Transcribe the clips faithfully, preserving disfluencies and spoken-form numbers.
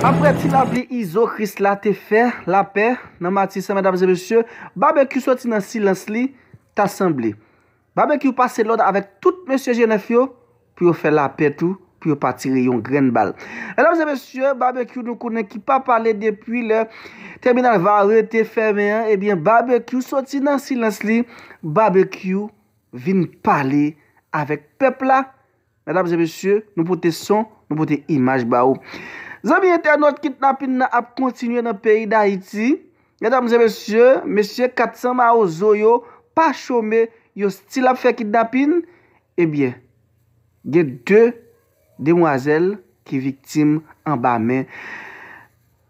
Apre ti lapli Izo Krisla te fè lapè nan Matisan, medam e mesye, Babekyou soti nan silans li, ta sanble. Babekyou pase lòd avèk tout mesye Jenèf yo pou yo fè lapè tou, pou yo pa tire yon grenn bal. Medam e mesye, Babekyou nou konnen ki pa pale depi lè tribinal Vare te fèmen an, ebyen Babekyou soti nan silans li, Babekyou vin pale avèk pèp la. Medam e mesye, nou pote son, nou pote imaj ba ou. Zanmi entènot, kidnapin nan ap kontinye nan peyi Dayiti. Medam e mesye, mesye kat san Mawozo yo pa chome, yo still ap fè kidnapin. Ebyen, gen de demwazèl ki viktim anba men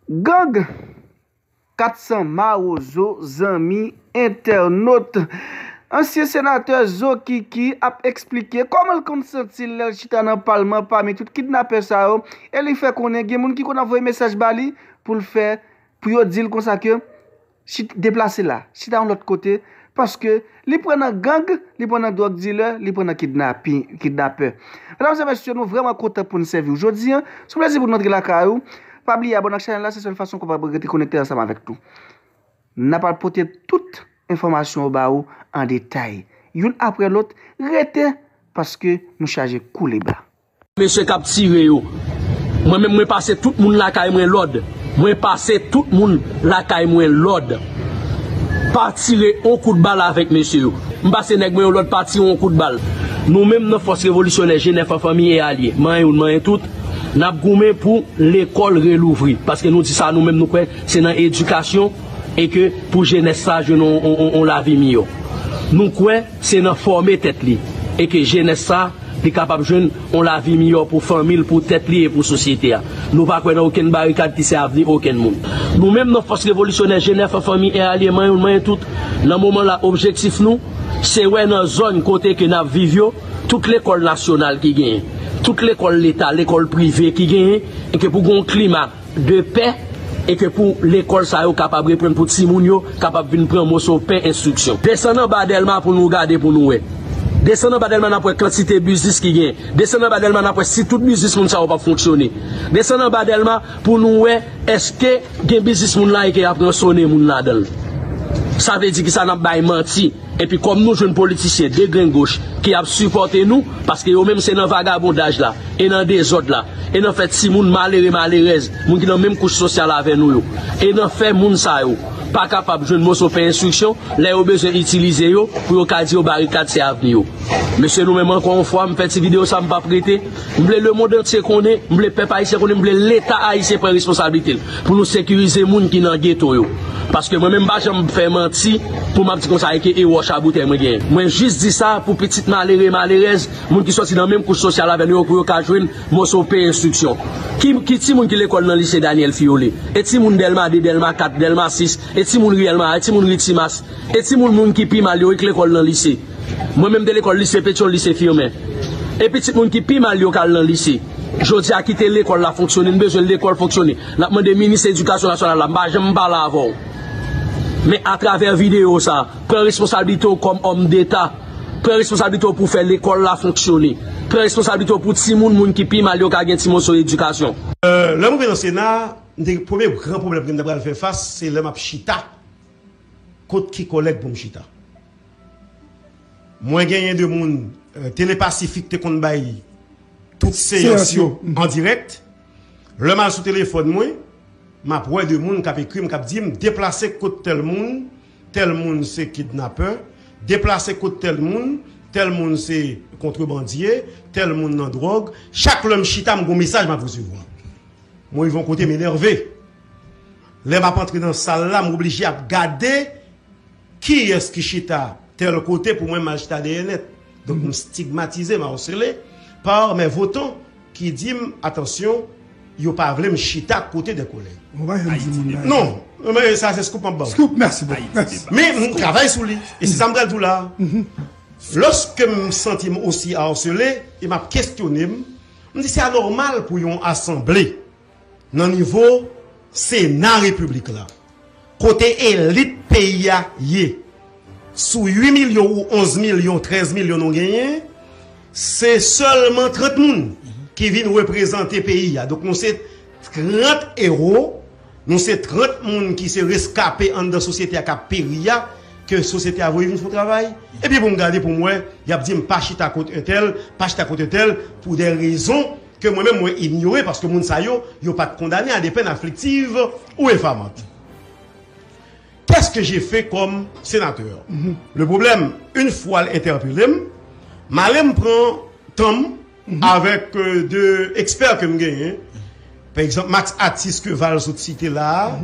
gang. Kat san Mawozo, zanmi entènot. Ansyen senatè Zo Kiki ap eksplike kòman l konn santi l lè l chita nan palman pami tout kidnapè sa yo, e li fè konnen gen moun ki konn ap voye mesaj ba li pou l fè, pou yo di l konsa ke chit deplase la, chita yon lòt kote, paske li pran nan gang, li pran nan dwòg dilè, li pran nan kidnapi- kidnapè. Medam e mesye, nou vrèman kontan pou n sèvi w jodi a. Se yon plezi pou n antre lakay ou. Pa bliye abòne ak chanèl la, se sèl fason ke w kapab rete konekte ansanm avèk nou. N ap al pote tout enfòmasyon yo ba ou an detay. Youn apre lòt, rete, paske nou chaje koule ba. Mesye k ap tire yo. Mwen menm, mwen pase tout moun lakay mwen lòd. Mwen pase tout moun lakay mwen lòd. Pa tire on kout bal avèk mesye yo. M pase nèg mwen yo lòd, pa tire on kout bal. Nou menm nan Fòs Revolisyonè Jenèf an Fanmi e Alye, manyen youn, manyen tout, n ap goumen pou lekòl relouvri. Paske nou di sa, nou menm nou kwè se nan edikasyon e ke pou jenès sa jwenn on, on, on, on lavi miyò. Nou kwè se nan fòme tèt li e ke jenès sa li kapab jwenn on lavi miyò pou fanmi l, pou tèt li e pou sosyete a. Nou pa kwè nan okenn barikad ki se avni okenn moun. Nou menm nan Fòs Revolisyonè Jenèf an Fanmi e Alye, manyen youn, manyen tout, nan moman la, objektif nou, se wè nan zòn kote ke n ap viv yo, tout lekòl nasyonal ki genyen, tout lekòl leta, lekòl prive ki genyen, e ke pou gen yon klima de pè, e ke pou lekòl sa yo kapab reprann, pou timoun yo kapab vin pran moso pen enstriksyon. Desann anba Dèlma pou nou gade, pou nou wè. Desann anba Dèlma, n ap wè kantite biznis ki gen. Desann anba Dèlma, n ap wè si tout biznis moun sa yo p ap fonksyone. Desann anba Dèlma pou nou wè èske gen biznis moun la e ke y ap ransone moun ladan l. Sa vle di ki sa? N ap bay manti. Epi kòm nou jwenn politisyen de grengoch ki ap sipòte nou, paske yo menm se nan vagabondaj la, e nan dezòd la, e nan fè timoun malere malerèz, moun ki nan menm kouch sosyal avè nou yo, e nan fè moun sa yo pa kapab jwenn moso pen enstriksyon, lè yo bezwen itilize yo pou yo ka di yo barikad se avni yo. Mesye, nou menm, ankò yon fwa, m fè ti videyo sa, m p ap rete. M vle lemonn antye konnen, m vle pèp ayisyen konnen, m vle leta ayisyen pran responsablite l pou nou sekirize moun ki nan geto yo. Paske mwen menm, m pa janm fè manti pou m ap di konsa e ke e wòch a boutèy mwen genyen. Mwen jis di sa pou pitit malere, malerèz, moun ki sòti nan menm kouch sosyal avè nou yo, pou yo ka jwenn moso pen enstriksyon. Ki, ki timoun ki lekòl nan lise Daniel Fiole? E timoun Dèlma de, Dèlma kat, Dèlma sis? E timoun Riyèl Mara? E timoun Ritimas? E timoun moun ki pi mal yo, e k lekòl nan lise? Mwen menm, m te lekòl lise Petyonvil, lise Firmen. E pitit moun ki pi mal yo k al nan lise. Jodi a, kite lekòl la fonksyone, n bezwen lekòl fonksyone. N ap mande minis edikasyon nasyonal la, m pa janm pale avè w. Men atravè videyo sa, pran responsablite w kòm òm deta. Pran responsablite w pou fè lekòl la fonksyone. Pran responsablite w pou timoun, moun ki pi mal yo ka gen ti moso edikasyon. Euh, lè m rive nan Sena, m te, premye gran pwoblèm ke m te pral fè fas, se lè m ap chita kot ki kòlèg pou m chita. Mwen genyen de moun, euh, Tele Pasifik te konn bay tout seyans yo an dirèk. Lè m al sou telefòn mwen, m ap wè de moun k ap ekri m, k ap di m, deplase kot tèl moun, tèl moun se kidnapè, deplase kot tèl moun, tèl moun se kontrebandye, tèl moun nan dwòg. Chak lè m chita, m gon mesaj m ap resevwa. Mwen rive yon kote, m enève. Lè m ap antre nan sal la, m oblije ap gade kiyès ki chita tèl kote pou mwen m al chita dèyè nèt. Donk, m stigmatize, m harcelé par mes votants ki di m, atansyon, yo pa vle m chita kote de kòlèg. Ou pa janm di moun nan. Non, men sa se scoop m ap ba w. Scoop, mèsi bokou. Mèsi. Men m travay sou li. E se sa m pral di w la. Lòske m santi m osi harcelé, e m ap kestyone m, m di se anòmal pou yon asanble nan nivo Sena Repiblik la, kote elit peyi a ye, sou uit milyon ou onz milyon, trèz milyon nou genyen, se sèlman trant moun ki vin reprezante peyi a. Donk, nou se trant ewo, nou se trant moun ki se reskape anndan sosyete a k ap peri a, ke sosyete a voye vin fè yon travay. Epi pou m gade pou m wè, y ap di m pa chita kot entèl, pa chita kot entèl, pou de rezon ke mwen menm mwen inyore, paske moun sa yo, yo pa t kondane a de pèn afliktiv ou enfaman. Qu'est-ce que j'ai fait comme sénateur? Le problème, une fois l entèpele m, m ale m pran tan m avèk euh, de ekspè ke m genyen. Pa egzanp, Max Atis ke Val sot site la a,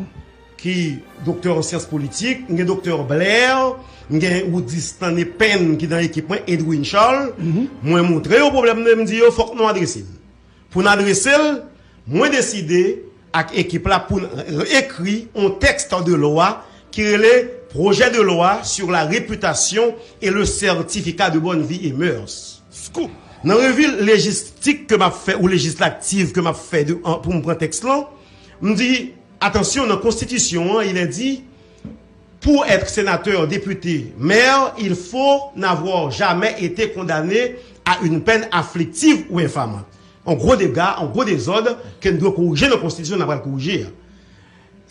ki doktè an syans politik, m gen doktè Blair, m gen Woody Stanley Penn ki nan ekip mwen, Edwin Charles, mwen montre yo pwoblèm nan, m di yo fòk nou adrese l. Pou n adrese l, mwen deside ak ekip la pou n ekri yon tèks de lwa ki rele Projet de loi sur la réputation et le certificat de bonne vie et mœurs. Scoop! Nan revi lejistik ke m ap fè, ou lejislativ ke m ap fè de, an, pou m pran tèks lan, m di, atansyon, nan konstitisyon an, il est dit, pour être sénateur, député, maire, il faut n'avoir jamais été condamné à une peine afflictive ou infamante. Yon gwo dega, yon gwo dezòd ke n dwe korije nan konstitisyon n ap pral korije a.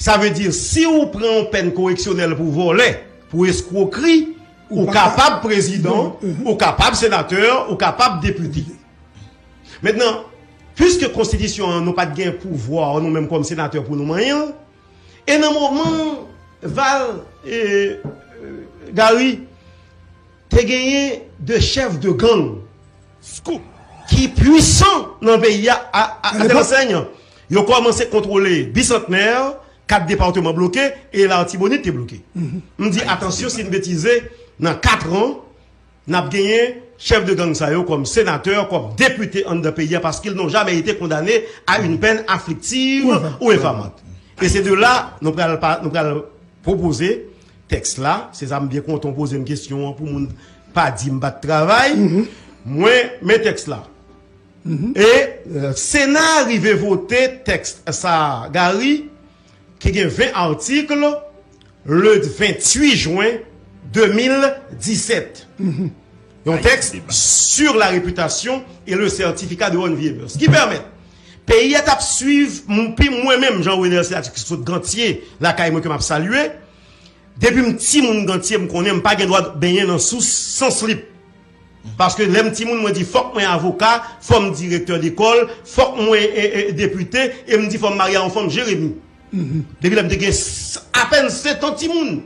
Sa vle di, si w pran yon pèn koreksyonèl pou vòlè, pou eskwokri, ou kapab prezidan, ou kapab senatè, ou kapab depite. Mentnan, piske konstitisyon an, nou pa t gen pouvwa, nou menm kòm senatè pou nou manyen l, e nan moman Val, e, e, Gary, te genyen de chèf de gang ki pwisan nan peyi a, a, a, a, yo kòmanse kontwole Bisantnè, kat depatman bloke, e Latibonit te bloke. M di, atansyon, si n betize, nan kat an, n ap genyen chèf de gang sa yo kòm senatè, kòm depite anndan peyi a, parce qu'ils n'ont jamais été condamnés à une peine afflictive ou infamante. E se de la, nou pral, pa- nou pral pwopoze tèks la. Se sa m byen kontan w poze m kesyon an pou moun pa di m pa t travay. Mwen, men tèks la. E euh, Sena rive vote tèks sa a, Gary, ki gen ven atik, le venntuit jen de mil disèt. Yon tèks sur la réputation et le certificat de bonne vie et mœurs, ki pèmèt peyi a t ap swiv, m- pi mwen menm, Jean Renel Sénatus, ki sot Gantye, lakay mwen, ke m ap salye. Depi m timoun Gantye, m konnen m pa gen dwa benyen nan sous san slip. Paske lè m timoun, mwen di fòk mwen avoka, fò m direktè lekòl, fòk mwen e, e, depite, e m di fò m marye a yon fanm Jeremi. Depi lè m te gen s- apèn sèt an timoun,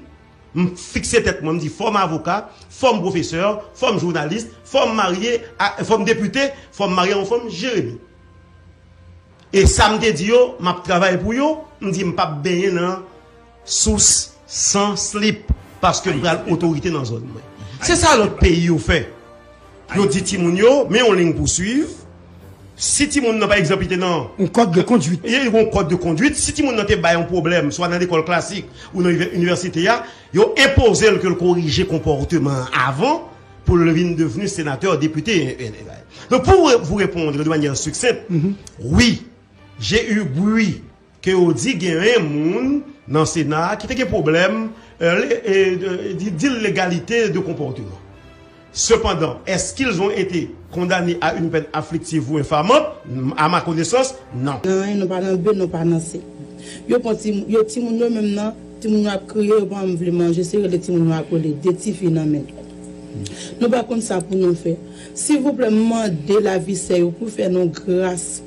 m fikse tèt mwen, m di fò m avoka, fò m pwofesè, fò m jounalis, fò m marye, a- fò m depite, fò m marye a yon fanm Jeremi. E sa m te di yo, m ap travay pou yo, m di m p ap benyen nan sous san slip, paske m pral otorite nan zòn mwen. Se sa lòt peyi yo fè. Yo di timoun yo, men yon liy pou swiv. Si timoun nan, pa egzanp, li te nan yon kòd de konduit. Li gen yon kòd de konduit. Si timoun nan te bay yon pwoblèm, swa nan lekòl klasik ou nan inivè- inivèsite a, yo enpoze l ke l korije konpòteman an avan pou l vin devni senatè, depite, e, e, e. Donc, pour vous répondre de manière succincte, oui, j'ai eu bruit ke yo di genyen moun nan Sena a ki te gen pwoblèm, euh, le- e, de- di- d'illégalité de comportement. Cependant, est-ce qu'ils ont été condamnés à une peine afflictive ou infamante? À ma connaissance, non. Nan en, nou pa nan be, nou pa nan se. Yo pran ti, yo timoun yo menm nan, timoun yo ap kriye, yo pa menm vle manje, se rele timoun yo ap rele, de tifi nan men. Nou pa konn sa pou nou fè. Silvouplè, m mande lavisè yo pou l fè nou gras.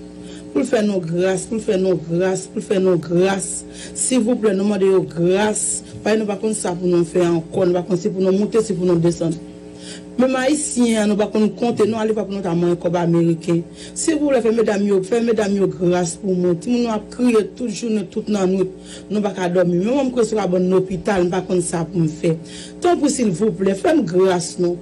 Pou l fè nou gras, pou l fè nou gras, pou l fè nou gras. Silvouplè, nou mande yo gras. Paske nou pa konn sa pou nou fè ankò. Nou pa konn si pou nou moute, si pou nou desann. Menm Ayisyen an, nou pa konn konte, nou ale pa pou nou ta manyen kòb ameriken. Silvouplè, fè medam yo, fè medam yo gras pou mwen. Timoun yo ap kriye tout jounen, tout lannwit. Nou pa ka dòmi. Menm mwen, m k resevwa bann lopital, m pa konn sa pou m fè. Tanpri, silvouplè, fè m gras, non.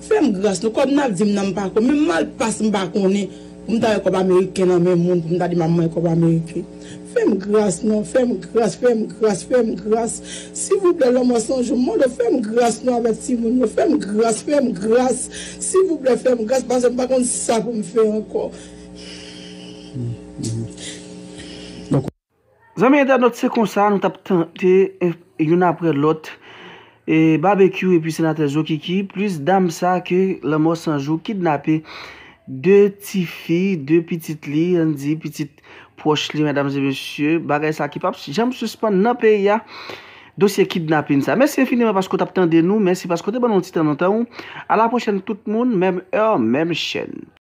Fè m gras, non. Kòb n ap di m nan, m pa konn. Menm malpas, m pa konnen. Pou m ta wè kòb ameriken nan men moun, pou m ta di m ap manyen kòb ameriken. Fè m gras, non. Fè m gras, fè m gras, fè m gras. Silvouplè, Lanmò San Jou, m mande w, fè m gras, non, avèk timoun yo. Fè m gras, fè m gras. Silvouplè, fè m gras, paske m pa konn sa pou m fè ankò. Zanmi entènot, se konsa nou t ap tante, eh, youn apre lòt. E Babekyou epi senatè Zokiki, plis dam sa ke Lanmò San Jou kidnape de tifi, de pitit li, ann di pitit pwòch li, medam e mesye. Bagay sa ki p ap janm sispann nan peyi a. Dosye kidnapin sa. Mèsi enfiniman paske w t ap tande nou. Mèsi paske w te ban nou ti tan nan tan w. A la pwochèn tout moun, menm è, menm chèn.